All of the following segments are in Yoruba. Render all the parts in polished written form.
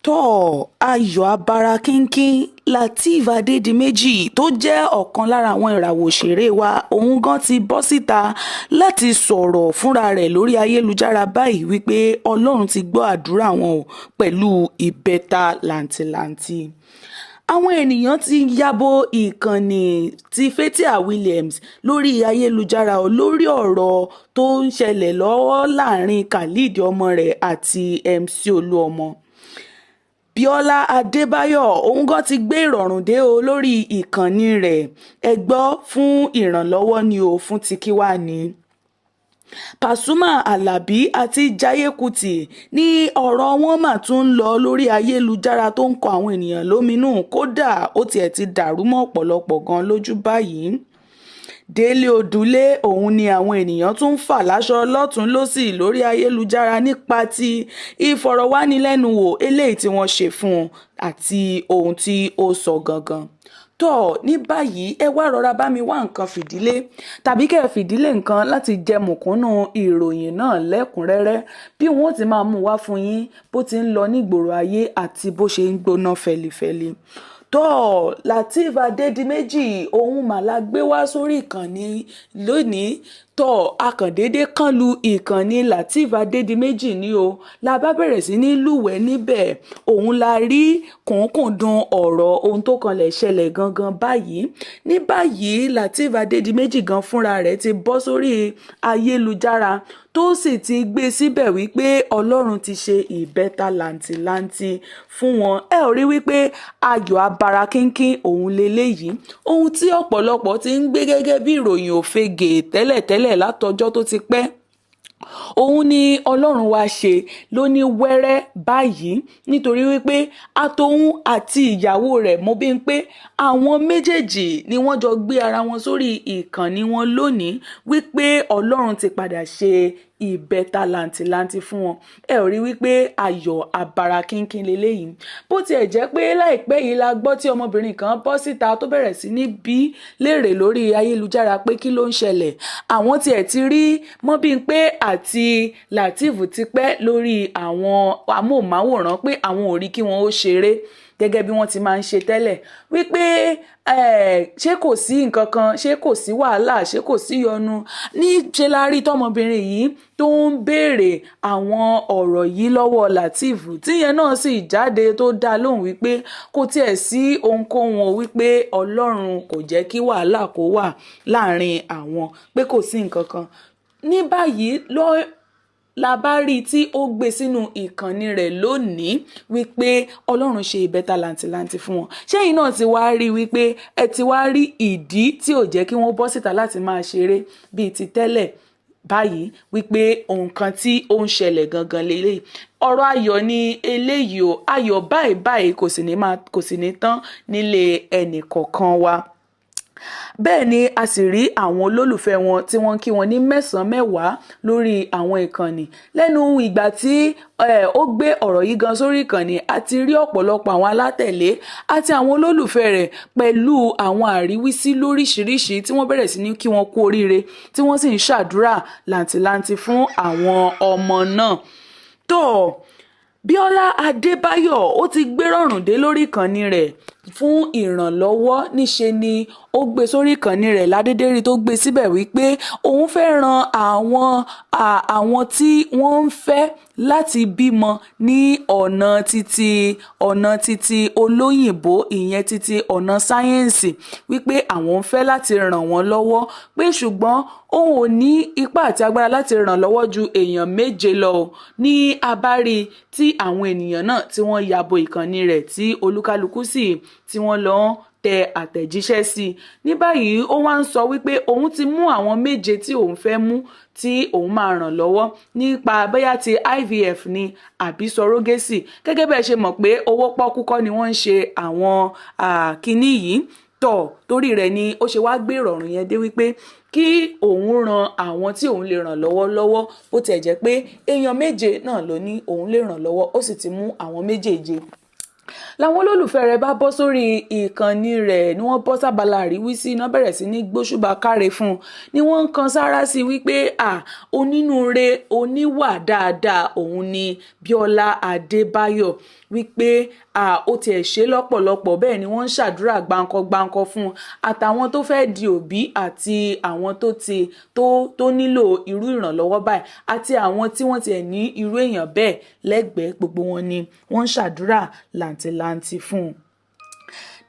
Tọ́ ayọ̀ abara kínkín, Lateef Adédìméjì tó jẹ́ ọ̀kan lára àwọn ìràwọ̀ òṣèré wa, òun gan ti bọ́ síta láti sọ̀rọ̀ fúnra rẹ̀ lórí ayélujára báyìí wípé Ọlọ́run ti gbọ́ àdúrà wọn o pẹ̀lú ìbẹ́ta làǹtìlanti. Àwọn ènìyàn ti yabo ìkànnì ti Fathia Williams lórí ayélujára lórí ọ̀rọ̀ tó ń ṣẹlẹ̀ lọ́wọ́ láàrin Khalid ọmọ rẹ̀ àti MC Olúọmọ. Bíọ́lá Adébáyọ̀ òun gan ti gbé ìrọ̀rùn dé o lórí ìkànnì rẹ̀. Ẹ gbọ́, fún ìrànlọ́wọ́ ni o, fún ti kí wá ni. Pasuma Alábí àti Jaiye Kùtì ní ọ̀rọ̀ wọn mà tún ń lọ lórí ayélujára tó ń kọ àwọn ènìyàn lóminú, kódà ó tiẹ̀ ti dàrú mọ́ ọ̀pọ̀lọpọ̀ gan lójú báyìí. Délé Odùlé òun ni àwọn ènìyàn tún ń fà láṣọ lọ́tùn lósì lórí ayélujára nípa ti ìfọ̀rọ̀wánilẹ́nuwò eléyìí tí wọ́n ṣe fún un àti ohun tí ó sọ gangan. Tó ní báyìí, ẹ wá rọra bá mi wá nǹkan fìdílé tàbí kẹ́ ẹ fìdílé nǹkan láti jẹ mùkúnnù ìròyìn náà lẹ́kùnrẹ́rẹ́ bí wọ́n ti máa mú wá fún yín bó ti ń lọ nígboro ayé àti bó ṣe ń gbóná fẹlifẹli. Tó Lateef Adédìméjì òun mà la gbé wá sórí ìkànnì lónìí. Tó akàndéédé kan lu ìkànnì Lateef Adédìméjì ní o, la bá bẹ̀rẹ̀ sí ní lúwẹ̀ẹ́ níbẹ̀. Òun la rí kùnkùndùn ọ̀rọ̀ ohun tó kanlẹ̀ ṣẹlẹ̀ gangan báyìí. Ní báyìí, Lateef Adédìméjì gan fúnra rẹ̀ ti bọ́ sórí ayélujára tó sì ti gbé síbẹ̀ wípé Ọlọ́run ti ṣe ìbẹ́ta làǹtìlanti fún wọn. Ẹ ò rí wípé ayọ̀ abara kínkín òun leléyìí, ohun tí ọ̀pọ̀lọpọ̀ ti ń gbé gẹ́gẹ́ bí ìròyìn òfegè tẹ́lẹ̀tẹ́lẹ̀ látọjọ́ tó ti pẹ́, òun ni Ọlọ́run wá ṣe ló ní wẹ́rẹ́ báyìí, nítorí wípé àtòun àti ìyàwó rẹ̀ Mobímpé, àwọn méjèèjì ni wọ́n jọ gbé ara wọn sórí ìkànnì wọn lónìí wípé Ọlọ́run ti padà ṣe ìbẹ́ta làǹtìlanti fún wọn. Ẹ ò rí wípé ayọ̀ abara kínkín leléyìí? Bó tiẹ̀ jẹ́ pé láìpẹ́ yìí la gbọ́ tí ọmọbìnrin kan bọ́ síta tó bẹ̀rẹ̀ sí ní bí léèrè lórí ayélujára pé kí ló ń ṣẹlẹ̀. Àwọn tiẹ̀ ti rí Mobímpé àti Lateef ti pẹ́ lórí àwọn amóhùnmáwòrán pé àwọn ò rí kí wọ́n ó ṣeré gẹ́gẹ́ bí wọ́n ti máa ń ṣe tẹ́lẹ̀, wípé ṣé kò sí nǹkan kan, ṣé kò sí wàhálà, ṣé kò sí yọnu? Níṣe la rí tọmọbìnrin yìí tó ń béèrè àwọn ọ̀rọ̀ yìí lọ́wọ́ Lateef, tíyẹn náà sì jáde tó dá lóhùn wípé kò tiẹ̀ sí ohunkóhun o, wípé Ọlọ́run kò jẹ́ kí wàhálà kó wà láàrin àwọn, pé kò sí nǹkan kan. Ní báyìí ló la bá rí i tí ó gbé sínú ìkànnì rẹ̀ lónìí wípé Ọlọ́run ṣe ìbẹ́ta làǹtìlanti fún wọn. Ṣẹ́yìn náà ti wá rí wípé ẹ ti wá rí ìdí tí ò jẹ́ kí wọ́n bọ́ síta láti máa ṣeré bíi ti tẹ́lẹ̀ báyìí, wípé nǹkan tí ó ń ṣẹlẹ̀ gangan lélẹ́yìí? Ọ̀rọ̀ ayọ̀ ni eléyìí o. Ayọ̀ báyìí báyìí kò sì ní tán nílé ẹnì kọ̀ọ̀kan wa. Bẹ́ẹ̀ ni a sì rí àwọn olólùfẹ́ wọn tí wọ́n ń kí wọn ní mẹ́sàn-án mẹ́wàá lórí àwọn ìkànnì. Lẹ́nu ìgbà tí ó gbé ọ̀rọ̀ yìí gan sórí ìkànnì, a ti rí ọ̀pọ̀lọpọ̀ àwọn alátẹ̀lé àti àwọn olólùfẹ́ rẹ̀ pẹ̀lú àwọn àríwísí lóríṣiríṣi tí wọ́n bẹ̀rẹ̀ sí ní kí wọ́n kú oríire, tí wọ́n sì ń ṣàdúrà làǹtìlanti fún àwọn ọmọ náà. Tó Bíọ́lá Adébáyọ̀ ó ti gbérọ̀rùn dé lórí ìkànnì rẹ̀ fún ìrànlọ́wọ́. Níṣe ni ó gbé sórí ìkànnì rẹ̀ ládédérí tó gbé síbẹ̀ wípé òun fẹ́ ran àwọn tí wọ́n ń fẹ́ láti bímọ ní ọ̀nà títí olóyìnbó, ìyẹn títí ọ̀nà sáyẹ́ǹsì, wípé àwọn ń fẹ́ láti ràn wọ́n lọ́wọ́, pé ṣùgbọ́n òun ò ní ipá àti agbára láti ràn lọ́wọ́ ju èèyàn 7 lọ. Ní abárí tí àwọn ènìyàn náà tí wọ́n yabo ìkànnì rẹ̀, tí olúkálukú sì tí wọ́n lọ ń tẹ àtẹ̀jíṣẹ́ sí i. Ní báyìí, ó wá ń sọ wípé òun ti mú àwọn 7 tí òun fẹ́ mú tí òun máa ràn lọ́wọ́ nípa bóyá ti IVF ni àbí surrogacy. Gẹ́gẹ́ bẹ́ẹ̀ ṣe mọ̀ pé owó pọ́kú kọ́ ni wọ́n ń ṣe àwọn kinní yìí tọ̀, torí rẹ̀ ni ó ṣe wá gbé ìrọ̀rùn yẹn dé wípé kí òun ran àwọn tí òun lè ràn lọ́wọ́ lọ́wọ́. Bó tiẹ̀ jẹ́ pé èèyàn 7 náà ló ní òun lè ràn lọ́wọ́, ó sì ti mú àwọn méjèèje. Làwọn olólùfẹ́ rẹ̀ bá bọ́ sórí ìkànnì rẹ̀, ni wọ́n bọ́ sábàlá àríwísí iná, bẹ̀rẹ̀ sí ní gbóṣùbà káre fún un, ni wọ́n ń kan sára sí wípé à onínúure, oníwà dáadáa òun ni Bíọ́lá Adébáyọ̀, wípé à ó tiẹ̀ ṣe lọ́pọ̀lọpọ̀. Bẹ́ẹ̀ ni wọ́n ń ṣàdúrà gbáǹkọ́ fún un, àtàwọn tó fẹ́ di òbí, àti àwọn tó ti tó tó nílò irú ìrànlọ́wọ́ báyìí, àti àwọn tí wọ́n tiẹ̀ ní irú èèyàn bẹ́ẹ̀ lẹ́gbẹ̀ẹ́. Gbogbo wọn ni wọ́n ń ṣàdúrà làǹtìlanti fún un.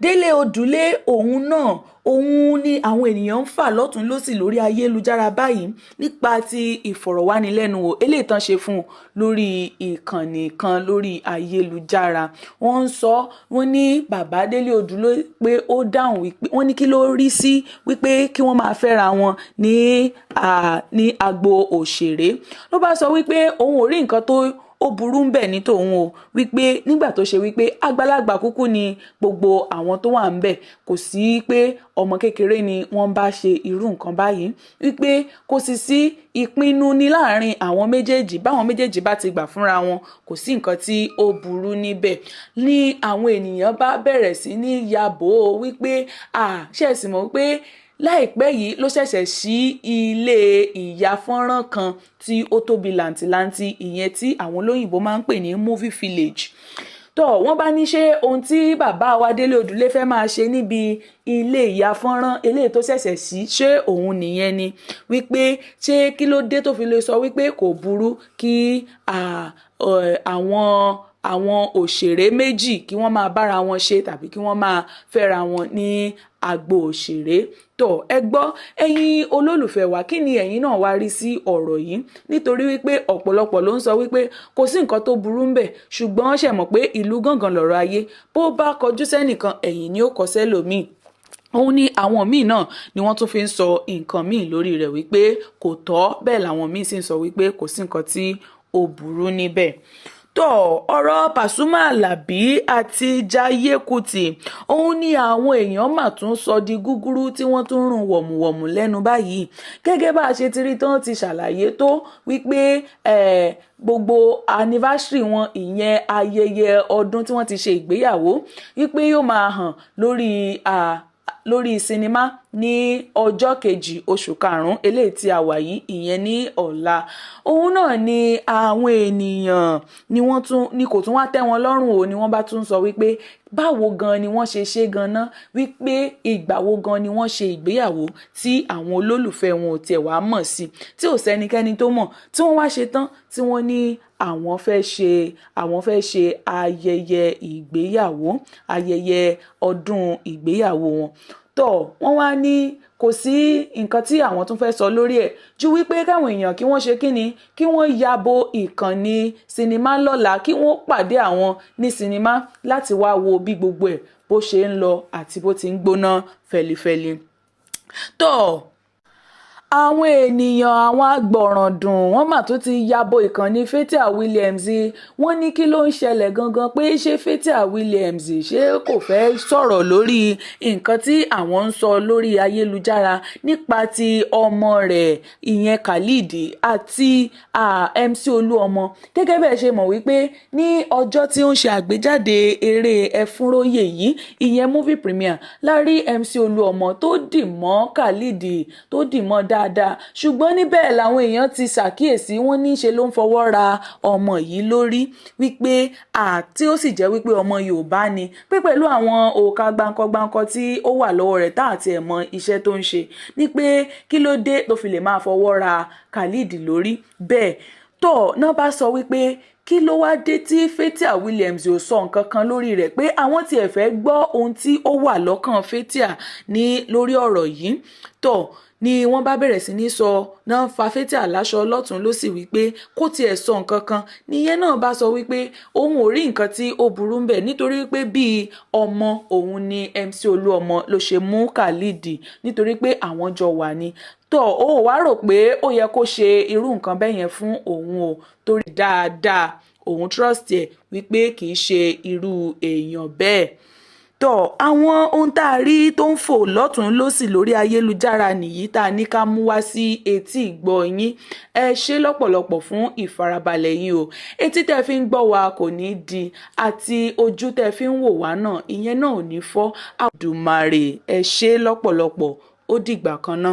Délé Odùlé, òun náà, òun ni àwọn ènìyàn ń fà lọ́tún lọ́sì lórí ayélujára báyìí nípa ti ìfọ̀rọ̀wánilẹ́nuwò eléyìí tán ṣe fún un lórí ìkànnì kan lórí ayélujára. Wọ́n ń sọ, wọ́n ní bàbá Délé Odùlé pé ó dáhùn wípé wọ́n ní kí ló rí sí wípé kí wọ́n máa fẹ́ra wọn ní agbo òṣèré. Ló bá sọ wípé òun ò rí nǹkan tó ó burú ń bẹ̀ ní tòun o, wípé nígbà tó ṣe wípé àgbàlagbà kúkú ni gbogbo àwọn tó wà ń bẹ̀, kò sí pé ọmọ kékeré ni wọ́n bá ṣe irú nǹkan báyìí, wípé kò sì sí ìpinnu ní láàrin àwọn méjèèjì. Báwọn méjèèjì bá ti gbà fúnra wọn, kò sí nǹkan tí ó burú níbẹ̀. Ní àwọn ènìyàn bá bẹ̀rẹ̀ sí ní yabò wípé à ṣe é sì mọ̀ wípé láìpẹ́ yìí ló ṣẹ̀ṣẹ̀ sí ilé ìyá fọ́nrán kan tí ó tóbi làǹtìlanti, ìyẹn tí àwọn olóyìnbó máa ń pè ní movie village. Tó wọ́n bá ní ṣé ohun tí bàbá wa Délé Odùlé fẹ́ máa ṣe níbi ilé ìyá fọ́nrán eléyìí tó ṣẹ̀ṣẹ̀ sí, ṣé òun nìyẹn ni? Wípé ṣé kí ló dé tó fi lè sọ wípé kò burú kí àwọn òṣèré méjì kí wọ́n máa bára wọn ṣe tàbí kí wọ́n máa fẹ́ra wọn ní agbo òṣèré? Tó ẹ gbọ́, ẹ̀yin olólùfẹ́ wa, kí ni ẹ̀yin náà wá rí sí ọ̀rọ̀ yìí? Nítorí wípé ọ̀pọ̀lọpọ̀ ló ń sọ wípé kò sí nǹkan tó burú ń bẹ̀, ṣùgbọ́n ṣe mọ̀ pé ìlú gángan lọ̀rọ̀ ayé, bó bá kọjú sẹ́nìkan, ẹ̀yìn ni ó kọ sẹ́lòmíì. Òun ni àwọn míì náà ni wọ́n tún fi ń sọ nǹkan míì lórí rẹ̀ wípé kò tọ́. Bẹ́ẹ̀ làwọn míì sì ń sọ wípé kò sí nǹkan tí ó burú níbẹ̀. Tó ọ̀rọ̀ Pasuma Alabi àti Jaiye Kuti, òun ni àwọn èèyàn mà tún sọ di gúgúrú tí wọ́n tún rún wọ̀mùwọ̀mù lẹ́nu báyìí, gẹ́gẹ́ bá a ṣe ti rí tán ti ṣàlàyé tó wípé gbogbo anniversary wọn, ìyẹn ayẹyẹ ọdún tí wọ́n ti ṣe ìgbéyàwó, wípé yóò máa hàn lórí sinimá ní ọjọ́ 2 oṣù 5 eléyìí tí a wà yìí, ìyẹn ní ọ̀la. Òun náà ni àwọn ènìyàn ni wọ́n tún ni kò tún wá tẹ́ wọn lọ́rùn o, ni wọ́n bá tún sọ wípé báwo gan ni wọ́n ṣe ṣe gan-an, wípé ìgbà wo gan ni wọ́n ṣe ìgbéyàwó tí àwọn olólùfẹ́ wọn ò tiẹ̀ wá mọ̀ sí, tí ò sẹ́nikẹ́ni tó mọ̀, tí wọ́n wá ṣe tán tí wọ́n ní àwọn fẹ́ ṣe ayẹyẹ ìgbéyàwó, ayẹyẹ ọdún ìgbéyàwó wọn. Tó wọ́n wá ní kò sí nǹkan tí àwọn tún fẹ́ sọ lórí ẹ̀ ju wípé káwọn èèyàn kí wọ́n ṣe kíni, kí wọ́n yabo ìkànnì sinimá lọ́la, kí wọ́n pàdé àwọn ní sinimá láti wá wo bí gbogbo ẹ̀ bó ṣe ń lọ àti bó ti ń gbóná fẹlifẹli. Tó àwọn ènìyàn, àwọn agbọ̀ràndùn, wọ́n mà tún ti yabo ìkànnì Fathia Williams. Wọ́n ní kí ló ń ṣẹlẹ̀ gangan, pé ṣé Fathia Williams, ṣé kò fẹ́ sọ̀rọ̀ lórí nǹkan tí àwọn ń sọ lórí ayélujára nípa ti ọmọ rẹ̀, ìyẹn Khalid àti MC Olúọmọ? Gẹ́gẹ́ bẹ́ẹ̀ ṣe mọ̀ wípé ní ọjọ́ tí ó ń ṣe àgbéjáde eré Ẹfúnróyè yìí, ìyẹn movie premiere, lárí MC Olúọmọ tó dì mọ́ Khalid, tó dì mọ́ dáadáa. Ṣùgbọ́n níbẹ̀ làwọn èèyàn ti ṣàkíyèsí, wọ́n ní ṣe ló ń fọwọ́ ra ọmọ yìí lórí, wípé àti ó sì jẹ́ wípé ọmọ Yorùbá ni, pé pẹ̀lú àwọn òòka gbáǹkọ́-gbáǹkọ́ tí ó wà lọ́wọ́ rẹ̀ tá àti ẹ̀ mọ iṣẹ́ tó ń ṣe, ní pé kí ló dé tó fi lè máa fọwọ́ ra Khalid lórí bẹ́ẹ̀? Tó náà bá sọ wípé kí ló wá dé tí Fathia Williams ò sọ nǹkan kan lórí rẹ̀, pé àwọn tiẹ̀ fẹ́ gbọ́ ohun tí ó wà lọ́kàn Fathia ní lórí ọ̀rọ̀ yìí. Tó ni wọ́n bá bẹ̀rẹ̀ sí ní sọ náà fa Fathia láṣọ lọ́tún ló sì wípé kó tiẹ̀ sọ nǹkan kan. Nìyẹn náà bá sọ wípé òun ò rí nǹkan tí ó burú ń bẹ̀, nítorí pé bíi ọmọ òun ni MC Olúọmọ ló ṣe mú Khalid, nítorí pé àwọn jọ wà ní tó ó wá rò pé ó yẹ kó ṣe irú nǹkan bẹ́ẹ̀ yẹn fún òun o, torí dáadáa òun trust ẹ̀ wípé kì í ṣe irú èèyàn bẹ́ẹ̀. Tọ́ àwọn ohun tá a rí tó ń fò lọ́tùn-ún lósì lórí ayélujára nìyí tá a ní ká mú wá sí etí ìgbọ́ yín. Ẹ ṣé lọ́pọ̀lọpọ̀ fún ìfarabalẹ̀ yín o. Etí tẹ́ fi ń gbọ́ wa kò ní di, àti ojú tẹ́ fi ń wò wá náà, ìyẹn náà ò ní fọ́. Àdùmarè, ẹ ṣé lọ́pọ̀lọpọ̀. Ó dìgbà kan ná.